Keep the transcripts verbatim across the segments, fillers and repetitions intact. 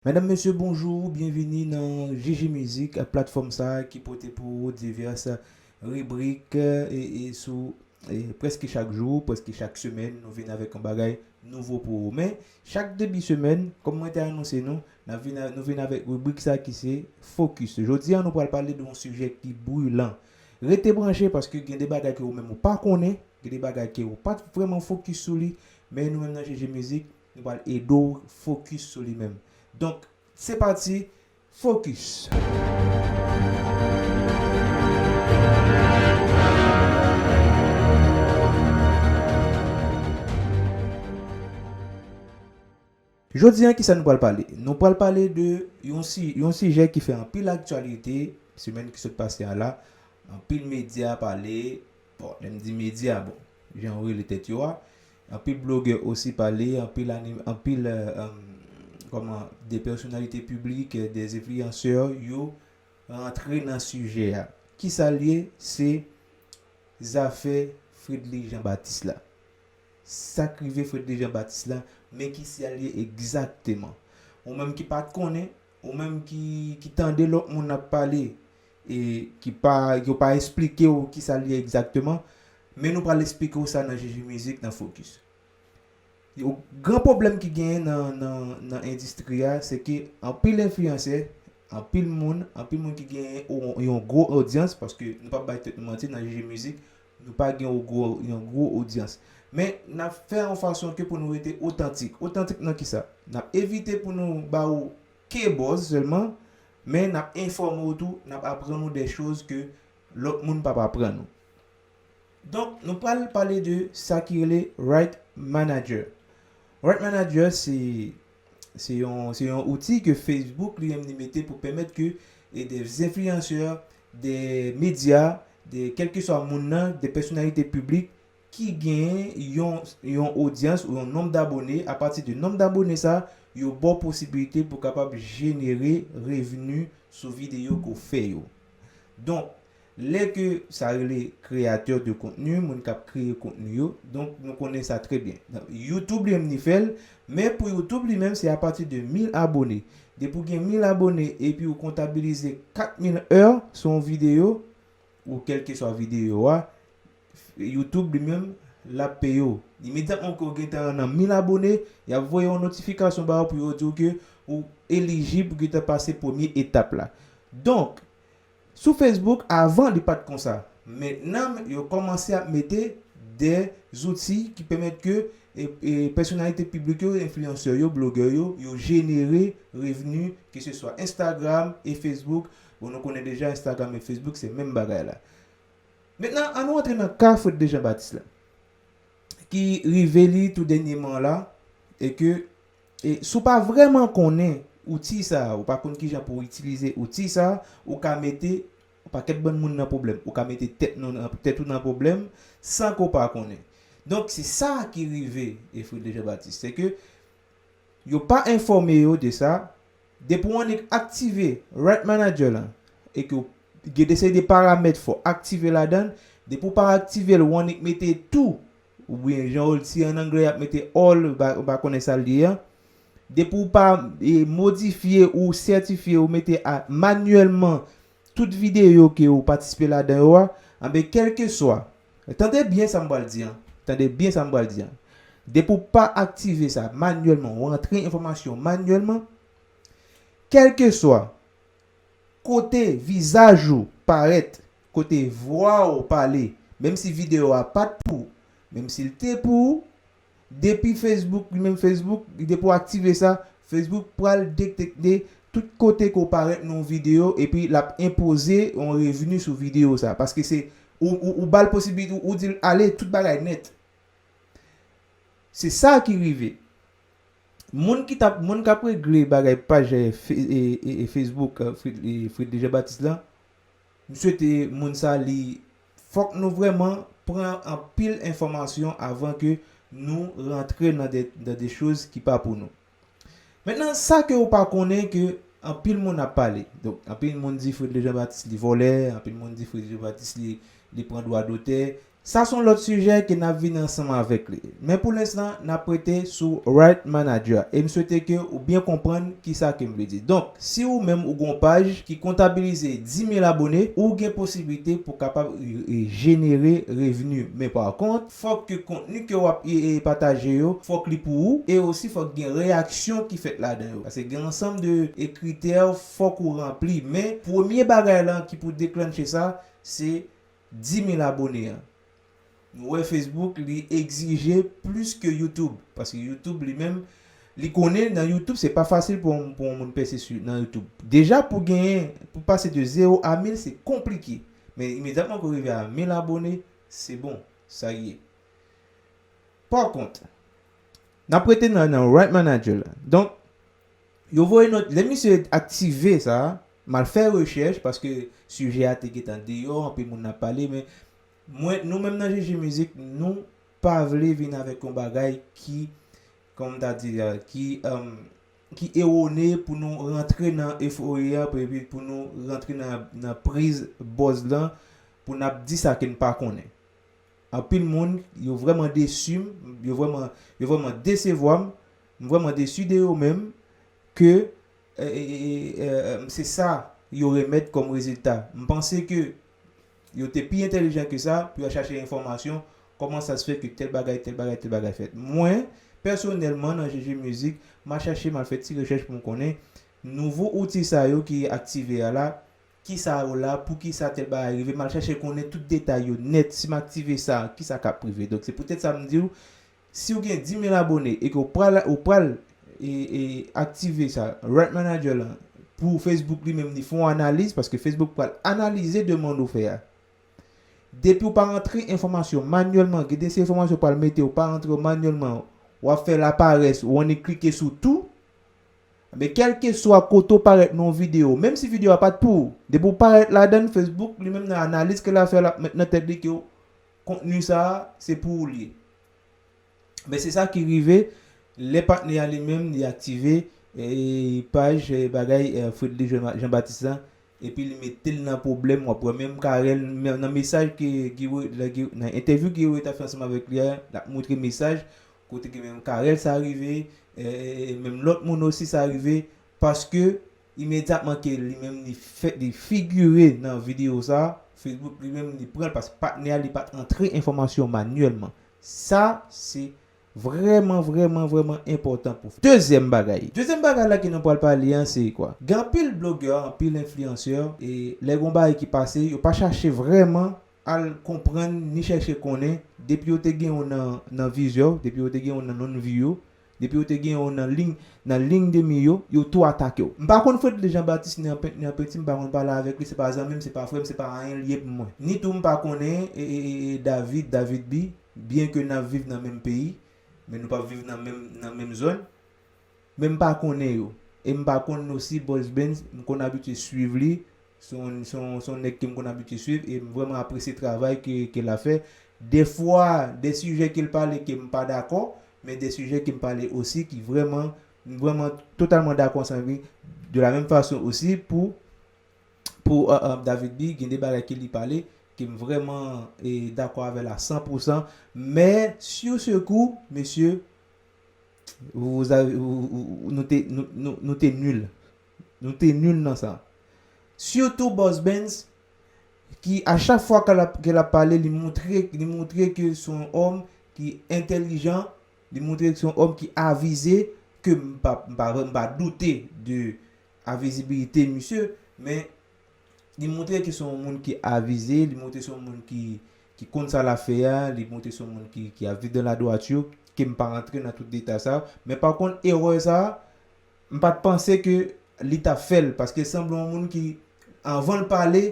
Medam, mesye, bonjou, byenvini nan J J Mizik, platfòm sa a ki pote pou ou divès ribrik, e, e sou, e, prèske chak jou, prèske chak semèn, nou vin avèk yon bagay nouvo pou ou. Men, chak debi semèn, kòm mwen te anonse nou, n ap vin a, nou vin avèk ribrik sa a ki se Fokis. Jodi a, nou pral pale de yon sijè ki brilan. Rete branche paske gen de bagay ke ou menm ou pa konnen, gen de bagay ke ou pa t vrèman fokis sou li, men nou menm nan J J Mizik, nou pral ede w fokis sou li menm. Donk, se pati, fokis. Jodi a, kisa nou pral pale? Nou pral pale de yon si-, yon sijè ki fè anpil aktyalite, semèn ki sot pase a la, anpil medya pale, bon, lè m di medya, bon, jan yo rele tèt yo a, anpil blogè osi pale, anpil anim-, anpil, euh, euh, kòman, de pèsonalite piblik, euh, de enfliyansè, yo rantre nan sijè a. Kisa l ye? Se zafè Fredly Jean Baptiste la. Sa k rive Fredly Jean Baptiste la, men kisa l ye egzakteman? Ou menm ki pa t konnen, ou menm ki, ki tande lòt moun ap pale, e ki pa, yo pa esplike w kisa l ye egzakteman, men nou pral esplike w sa nan J J Mizik nan Fokis. Yon gran pwoblèm ki genyen nan, nan, nan endistri a, se ke anpil enfliyansè, anpil moun, anpil moun ki genyen yon, yon gwo odyans, paske nou p ap bay tèt nou manti, nan J J Mizik, nou pa gen yon gwo, yon gwo odyans. Men, n ap fè yon fason ke pou nou rete otantik. Otantik nan kisa? N ap evite pou nou ba ou ke buzz sèlman, men n ap enfòme w tou, n ap aprann ou de choz ke lòt moun p ap aprann ou. Donk, nou pral pale de sa ki rele Right Manager. Right Manager, se, se yon, se yon outi ke Facebook li menm li mete pou pèmèt ke, e, de enfliyansè, de medya, de kèlkeswa moun nan, de pèsonalite piblik ki gen yon, yon odyans ou yon nonb dabone, apati de nonb dabone sa, yo ba w posibilite pou kapab jenere revni sou videyo ke w fè yo. Donk, lè ke sa rele kreyatè de kontni, moun k ap kreye kontni yo, donk nou konnen sa trè byen. Donk, YouTube li menm li fè l, men pou YouTube li menm, se apati de mil abone. Depi w gen mil abone epi w kontabilize kat mil è sou yon videyo, ou kèlkeswa videyo a, YouTube li menm, l ap peye w. Imedyatman ke w gentan nan mil abone, y ap voye yon notifikasyon ba ou pou yo di w ke ou elijib pou gentan pase premye etap la. Donk, sou Facebook, avan, li pa t konsa. Mentnan, yo kòmanse ap mete de zouti ki pèmèt ke, e, e, pèsonalite piblik yo, enfliyansè yo, blogè yo, yo jenere revni, ke se swa Instagram e Facebook. Bon, nou konnen deja Instagram e Facebook, se menm bagay la. Mentnan, ann nou antre nan ka Fredly Jean Baptiste la, ki rive li tou dènyèman la, e ke, e, si w pa vrèman konnen outi sa a, ou pa konn kijan pou w itilize outi sa a, ou ka mete yon pakèt bann moun nan pwoblèm, ou ka mete tèt nou nan, tèt ou nan pwoblèm san ke w pa konnen. Donk, se sa ki rive, e, Fredly Jean Baptiste, se ke yo pa enfòme yo de sa. Depi w annik aktive Right Manager la, e ke w gen de seri de paramèt fò w aktive ladan l, depi w pa aktive l, w annik mete tou, oubyen jan yo di an anglè y ap mete all, ou pa, ou pa konnen sa l ye a. Depi w pa, e, modifye ou sètifye ou mete a, manyèlman, tout videyo ke ou patisipe ladan yo a, anben, kèlkeswa, tande byen sa m pral di an, tande byen sa m pral di an. Depi w pa aktive sa manyèlman, ou rantre enfòmasyon manyèlman, kèlkeswa kote vizaj ou parèt, kote vwa ou pale, menm si videyo a pa t pou ou, menm si l te pou ou, depi Facebook, li menm Facebook, depi w aktive sa, Facebook pral detekte tout kote ke w parèt nan yon videyo, epi l ap enpoze yon revni sou videyo sa. Paske se, ou, ou, ou ba l posibilite, ou, ou di l, "Ale, tout bagay nèt." Se sa ki rive. Moun ki t ap, moun k ap regle bagay paj, e, Fe-, e, e, e Facebook, e, Fred-, e, Fredly Jean Baptiste la, m swete moun sa li, fòk nou vrèman pran anpil enfòmasyon avan ke nou rantre nan de, nan de choz ki pa pou nou. Mentnan, sa ke ou pa konnen ke anpil moun ap pale. Donk, anpil moun di Fredly Jean Baptiste li vòlè, anpil moun di Fredly Jean Baptiste li, li pran dwa dotè, Sa se yon lòt sijè ke n ap vin ansanm avèk li. Men pou lenstan, n ap rete sou Right Manager. E m swete ke ou byen konprann kisa ke m vle di. Donk, si ou menm ou gon paj ki kontabilize dis mil abone, ou gen posiblite pou kapab e, e, jenere revni. Men pa kont, fòk ke kontni ke w ap e, e, pataje yo, fòk li pou ou, e osi fòk gen reyaksyon ki fèt ladan yo. Paske gen ansanm de e, kritè fòk ou ranpli. Men premye bagay lan ki pou deklanche sa, se dis mil abone an. Nou wè Facebook, li egzije plis ke YouTube. Paske YouTube, li menm, li konnen nan YouTube, se pa fasil pou, pou yon moun pèse sou, nan YouTube. Deja, pou genyen, pou pase de zewo a mil, se konplike. Men imedyatman ke w rive a mil abone, se bon, sa ye. Pa kont, n ap rete nan, nan Right Manager la. Donk, yo voye nòt, lè misye aktive sa, m al fè rechèch, paske sijè a te gentan deyò, anpil moun ap pale, men mwen, nou menm nan G G Music, nou pa vle vin avèk yon bagay ki, kòman m ta di, euh, ki, euh, ki ewone pou nou rantre nan efori a, pou, epi pou nou rantre nan, nan priz buzz lan, pou n ap di sa ke n pa konnen. Anpil moun, yo vrèman desi m, yo vrèman, yo vrèman desevwa m, m vrèman desi de yo menm, ke, e, e, e, e, e, se sa yo remèt kòm rezilta. M panse ke yo te pi entèlijan ke sa pou yo chache enfòmasyon, kòman sa se fè ke tèl bagay, tèl bagay, tèl bagay fèt. Mwen, pèsonèlman, nan G G Music, m a chache, m al fè ti rechèch pou m konnen nouvo outi sa yo ki aktive a la, kisa yo la, poukisa tèl bagay rive, m al chache konnen tout detay yo nèt, si m aktive sa, kisa k ap rive. Donk, se poutèt sa m di w, si w gen dis mil abone e ke w pral, ou pral, e, e, aktive sa, Right Manager lan, pou Facebook li menm, li fè yon analiz, paske Facebook pral analize demann ou fè a. Depi w pa rantre enfòmasyon manyèlman, gen de se enfòmasyon pral mete, w pa rantre yo manyèlman, w ap fè laparès, ou annik klike sou tou. Men kèlkeswa kote w parèt nan yon videyo, menm si videyo a pa t pou ou, depi w parèt ladan l, Facebook, li menm nan analiz ke l ap fè, l ap met nan tèt li ke kontni sa a, se pou ou li ye. Men se sa ki rive lè patnè a li menm li aktive, e, paj, e, bagay, e, Fredly Jean, Jean Baptiste lan, epi li mete l nan pwoblèm, w ap wè menm Carel, men nan mesaj ki, ki, ki, nan entèvyou ki ta fè ansanm avèk li a, l ap montre mesaj kote ke menm Carel sa rive, e, menm lòt moun osi sa rive, paske imedyatman ke li menm li fè, li figire nan videyo sa, Facebook li menm li pran l paske patnè a li pa t antre enfòmasyon manyèlman. Sa se vrèman, vrèman, vrèman enpòtan pou. Dezyèm bagay. Dezyèm bagay la ke nou pral pale an, se kwa? Gen anpil blogè, anpil enfliyansè, e lè gon bagay ki pase, yo pa chache vrèman al konprann ni chèche konnen, depi yo te gen yon nan, nan vizyè w, depi yo te gen yon nan nonvi yo, depi yo te gen yon nan liy, nan liy de mi yo, yo tou atake w. M pa konn Fredly Jean Baptiste ni an pen-, ni an penti, m pa konn pale avèk li, se pa zanmi m, se pa frè m, se pa anyen l ye pou mwen. Ni tou m pa konnen, e, e, e, e David, David B, byen ke n ap viv nan menm peyi, men nou p ap viv nan menm, nan menm zòn. Men m pa konnen yo. E m pa konn osi Boss Benz, m konn abitye swiv li. Se yon, se yon, se yon nèg ke m konn abitye swiv e m vrèman apresye travay ke, ke l ap fè. Defwa, de sijè ke l pale ke m pa dakò, men de sijè ke m pale osi ki vrèman, m vrèman totalman dakò ansanm avèk li. De la menm fason osi pou, pou, euh, euh, David B, gen de bagay ke li pale ke m vrèman, e, dakò avè l a san pou san. Men, sur ce coup, mesye, vous avez, vous, vous, vous, nou te, nou, nou, nou te nil. Nou te nil nan sa. Sitou Boss Benz, ki a chak fwa ke l ap, ke l ap pale, li montre, li montre ke se yon òm ki entèlijan, li montre ke se yon òm ki avize, ke m pa, m pa, m pa doute de avizibilite misye, men li montre ke se yon moun ki avize, li montre se yon moun ki, ki konn sa l ap fè a, li montre se yon moun ki, ki ap viv dans la droiture, ke m pa rantre nan tout detay sa yo. Men pa kont, erè sa, m pa t panse ke li t ap fè l, paske l sanble yon moun ki, anvan l pale,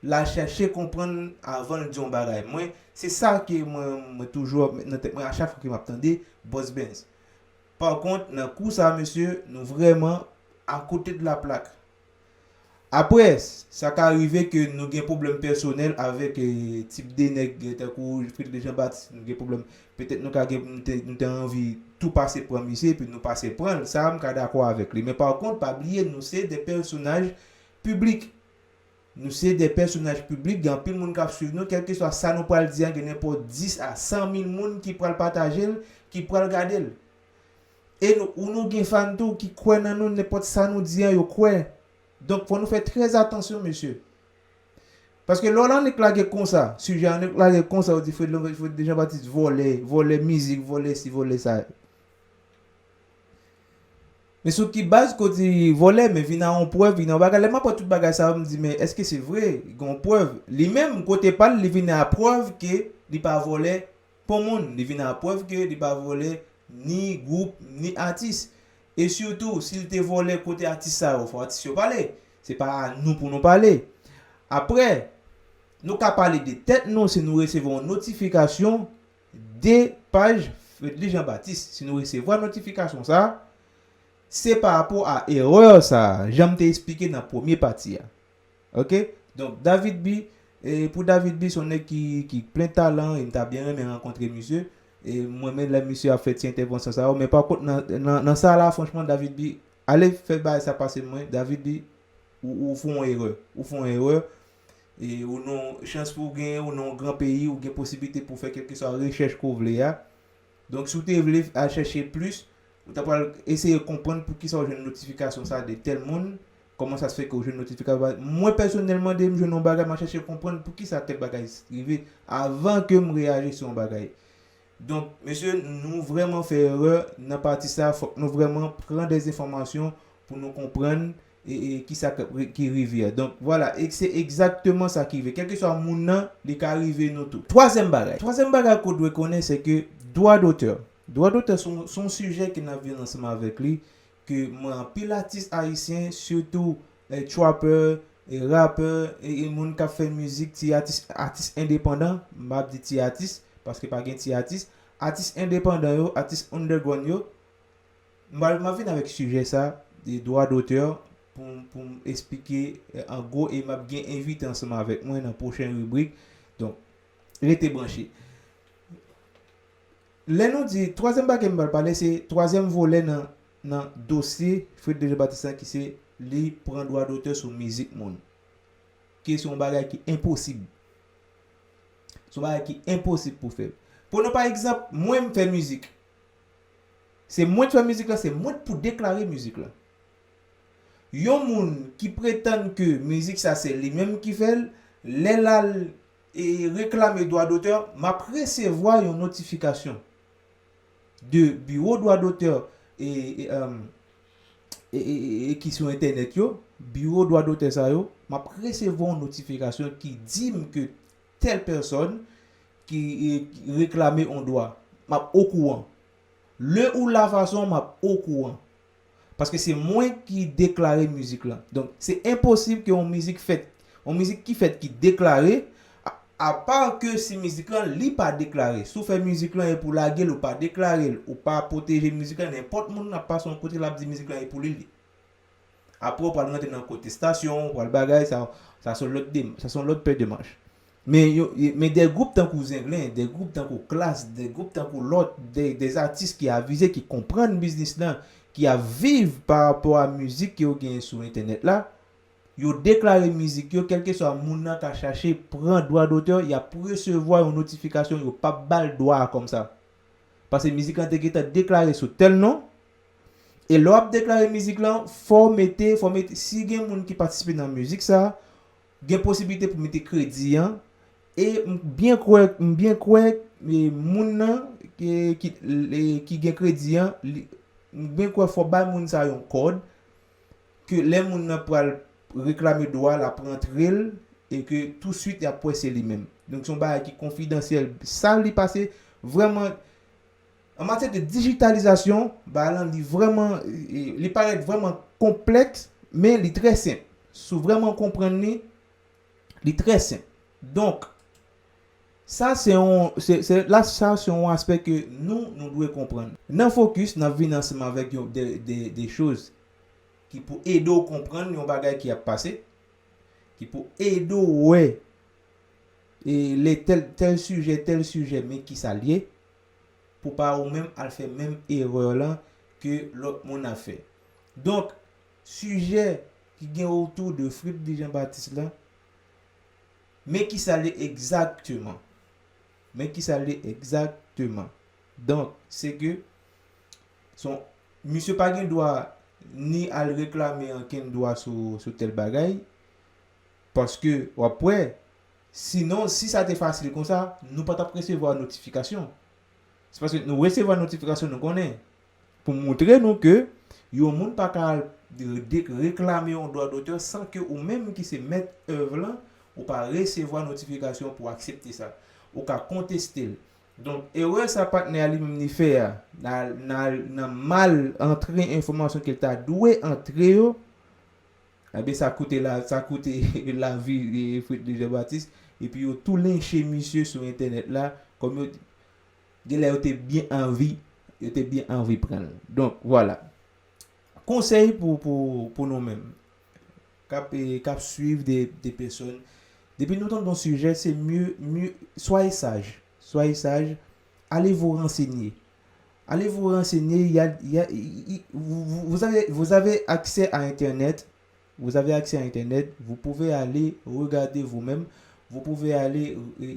l al chèche konprann avan l di yon bagay. Mwen, se sa ke mwen, mwen toujou ap met nan tèt mwen a chak fwa ke m ap tande Boss Benz. Pa kont, nan kou sa, mesye, nou vrèman akote de la plak. Apre, sa ka rive ke nou gen pwoblèm pèsonèl avèk, eh, tip de nèg, eh, tankou Fredly Jean Baptiste, nou gen pwoblèm. Petèt nou ka gen, nou te, nou te anvi tou pase pran misye, epi nou pase pran l. Sa, m ka dakò avèk li. Men pa kont, pa bliye, nou se de pèsonaj piblik. Nou se de pèsonaj piblik, gen anpil moun k ap swiv nou, kèlkeswa sa nou pral di a, gen nenpòt dis a san mil moun ki pral pataje l, ki pral gade l. E nou, ou nou gen fan tou ki kwè nan nou, nenpòt sa nou di a, yo kwè. Donk, fò nou fè trè atansyon, mesye. Paske lè w annik lage konsa, sijè annik lage konsa, ou di Fred, Fred Jean Baptiste vòlè, vòlè mizik, vòlè si, vòlè sa. Men sou ki baz ke w di vòlè, men vin a yon prèv, vin a yon bagay. Lè m ap wè tout bagay sa yo, m di, men èske se vre? Gen yon prèv. Li menm, kote pa l, li vin a prèv ke li pa vòlè pon moun. Li vin a prèv ke li pa vòlè ni gwoup, ni atis. E sitou, si l te vòlè kote atis sa yo, fò atis yo pale. Se pa a nou pou nou pale. Apre, nou ka pale de tèt nou si nou resevwa yon notifikasyon de paj Fredly Jean Baptiste. Si nou resevwa notifikasyon sa, se pa rapò a erè sa, jan m te esplike nan premye pati a. Oke? Donk, David B, e pou David B, se yon nèg ki, ki plen talan, e m ta byen renmen rankontre misye. E m renmen lè misye ap fè ti entèvansyon sa yo, men pa kont, nan, nan, nan sa la, franchman, David B, ale fè bagay sa pase mwen, David B, ou, ou fè yon erè. Ou fè yon erè. E ou nan chans pou w genyen, ou nan yon gran peyi, ou gen posiblite pou w fè kèlkeswa rechèch ke w vle a. Donk, si w te vle al chèche plis, ou ta pral eseye konprann poukisa w jwenn notifikasyon sa de tèl moun, kòman sa se fè ke w jwenn notifikasyon sa. Mwen, pèsonèlman, de m jwenn yon bagay, m a chèche konprann poukisa tèl bagay rive avan ke m reyaji sou yon bagay. Donk, mesye, nou vrèman fè erè nan pati sa, fòk nou vrèman pran de enfòmasyon pou nou konprann e, e kisa k ap ri-, ki rive a. Donk, vwala, e se egzakteman sa ki rive. Kèlkeswa moun nan, li ka rive nou tou. Twazyèm bagay. Twazyèm bagay ke w dwe konnen, se ke dwa dotè. Dwa dotè se yon, se yon sijè ke n ap viv ansanm avèk li, ke mwen anpil atis ayisyen, sitou, eh, trapper, e rapper, e, e moun k ap fè mizik, ti atis, atis endepandan, m ap di ti atis, paske pa gen ti atis, atis endepandan yo, atis underground yo, m ap, m ap vin avèk sijè sa, de dwa dotè, pou, pou m esplike, eh, an gwo, e m ap gen envite ansanm avèk mwen nan pwochen ribrik. Donk, rete branche. Lè nou di, twazyèm bagay m pral pale, se twazyèm volè nan, nan dosye Fredly Jean Baptiste la, ki se li pran dwa dotè sou mizik moun. Ki se yon bagay ki enposib. Se yon bagay ki enposib pou fè. Pran pa egzanp, mwen m fè mizik. Se mwen k fè mizik la, se mwen k pou deklare mizik la. Yon moun ki pretann ke mizik sa se li menm ki fè l, lè l al, e, reklame dwa dotè, m ap resevwa yon notifikasyon de biwo dwa dotè, e, e, um, e, e, e, e ki sou entènèt yo, biwo dwa dotè sa yo, m ap resevwa yon notifikasyon ki di m ke tèl pèsòn ki, e, ki reklame yon dwa. M ap okouran. Le ou la fason, m ap okouran. Paske se mwen ki deklare mizik lan. Donk, se enposib ke yon mizik fèt, yon mizik ki fèt ki deklare, a, apa ke si mizik lan li pa deklare. Si w fè mizik lan epi w lage l, ou pa deklare l, ou pa pwoteje mizik lan, nenpòt moun ap pase yon kote, l ap di mizik lan e pou li l ye. Apre, w pral rantre nan kontestasyon, w pral bagay, sa, sa se yon lòt dem-, sa se yon lòt pè demach. Men, yo, men de gwoup tankou Zenglen, de gwoup tankou Klass, de gwoup tankou lòt, de, de atis ki avize, ki konprann biznis lan, ki ap viv pa rapò a mizik ke yo genyen sou entènèt la, yo deklare mizik yo, kèlkeswa moun nan ka chache pran dwa dotè, y ap resevwa yon notifikasyon, yo p ap ba l dwa a kòmsa. Paske mizik lan te gentan deklare sou tèl non, e lè w ap deklare mizik lan, fò w mete, fò w mete, si gen moun ki patisipe nan mizik sa, gen posiblite pou mete kredi an, e m byen kwè, m byen kwè, e, moun nan ki, ki, e, ki gen kredi an, li, m byen kwè fò bay moun sa yon kòd, ke lè moun nan pral reklame dwa, l ap rantre l, e ke touswit y ap wè se li menm. Donk, se yon bagay ki konfidansyèl. Sa li pase, vrèman, an matyè de dijitalizasyon, bagay lan, li vrèman, e, li parèt vrèman konplèks, men li trè senp. Si w vrèman konprann li, li trè senp. Donk, sa se yon, se, se, la, sa se yon aspè ke nou, nou dwe konprann. Nan Fokis, n ap vin ansanm avèk yon, de, de, de choz ki pou ede w konprann yon bagay ki ap pase, ki pou ede w wè, e, lè tèl, tèl sijè, tèl sijè, men kisa l ye, pou pa ou menm al fè menm erè lan ke lòt moun ap fè. Donk, sijè ki gen otou de Fredly Jean Baptiste lan, Men ki sa l ye egzakteman. Men ki sa l ye egzakteman. Donk, se ke son, misye pa gen dwa ni al reklame ankenn dwa sou, sou tèl bagay, paske w ap wè, sinon, si sa te fasil konsa, nou pa t ap resevwa notifikasyon. Se paske nou resevwa notifikasyon, nou konnen. Pou montre nou ke yon moun pa ka al de-, reklame yon dwa dotè san ke ou menm ki se mèt èv lan, ou pa resevwa notifikasyon pou aksepte sa. Ou ka konteste l. Donk, erè sa patnè a li menm li fè a, nan, nan, nan mal antre enfòmasyon ke l ta dwe antre yo, enben, sa koute la, sa koute lavi, e, Fredly Jean Baptiste, epi yo tou lenche misye sou entènèt la, kòm yo, genlè yo te byen anvi, yo te byen anvi pran l. Donk, vwala. Konsèy pou, pou, pou nou menm, k ap, e, k ap swiv de, de pèsòn. Depi nou tande yon sijè, se mye, mye, soyez sage, soyez sage, allez vous renseigner. Allez vous renseigner, il y a, il y a, il- il- vous, vous- vous avez, vous avez accès à Internet, vous avez accès à Internet, vous pouvez aller regarder vous-même, vous pouvez aller, euh,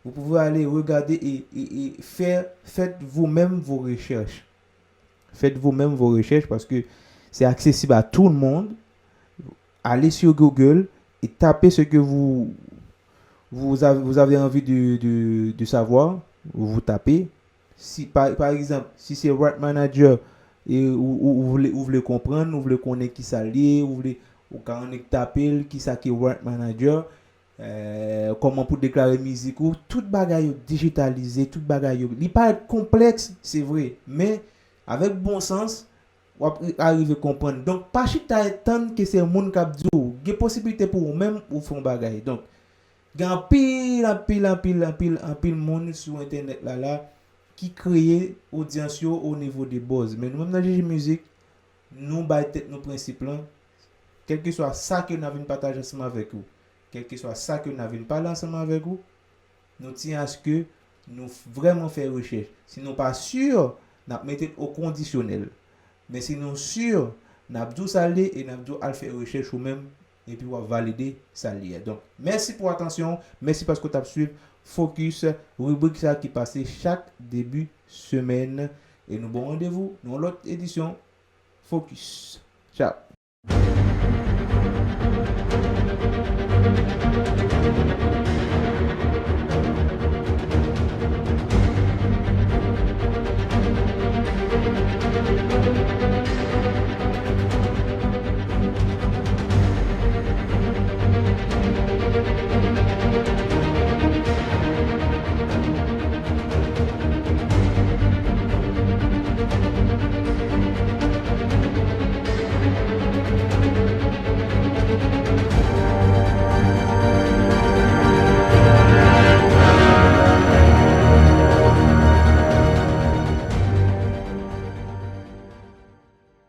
vous pouvez aller regarder et, et, et faire, faites vous-même vos recherches. Faites vous-même vos recherches parce que c'est accessible à tout le monde. Allez sur Google et tapez ce que vous, vous avez, vous avez envie de, de, de savoir. Vous tapez. Si, par, par exemple, si c'est Right Manager, e ou, ou, ou vle, ou vle konprann, ou vle konnen ki sa l ye, ou vle, ou ka annik tape l, ki sa ki Right Manager, euh, kòman pou deklare mizik ou, tout bagay yo dijitalize, tout bagay yo, li parèt konplèks, se vre, men avèk bon sans, w ap ri- arive konprann. Donk, pa chita e tann ke se moun k ap di w, gen posiblite pou ou menm ou fè yon bagay. Donk, gen anpil, anpil, anpil, anpil, anpil moun sou entènèt la la ki kreye odyans yo o nivo de buzz. Men nou menm nan J J Music, nou bay tèt nou prensip lan, kèlkeswa sa ke n a vin pataje ansanm avèk ou, kèlkeswa sa ke n a vin pale ansanm avèk ou, nou tyen aske nou f- vrèman fè rechèch. Si nou pa si, n ap mete l o kondisyonèl. Men si nou si, n ap di w sa l ye e n ap di w al fè rechèch ou menm, epi w ap valide sa l ye a. Donk, mèsi pou atansyon w, mèsi paske w t ap swiv Focus, ribrik sa ki pase chak debi semèn. E nou ba w randevou nan yon lòt edisyon Focus. Tchao.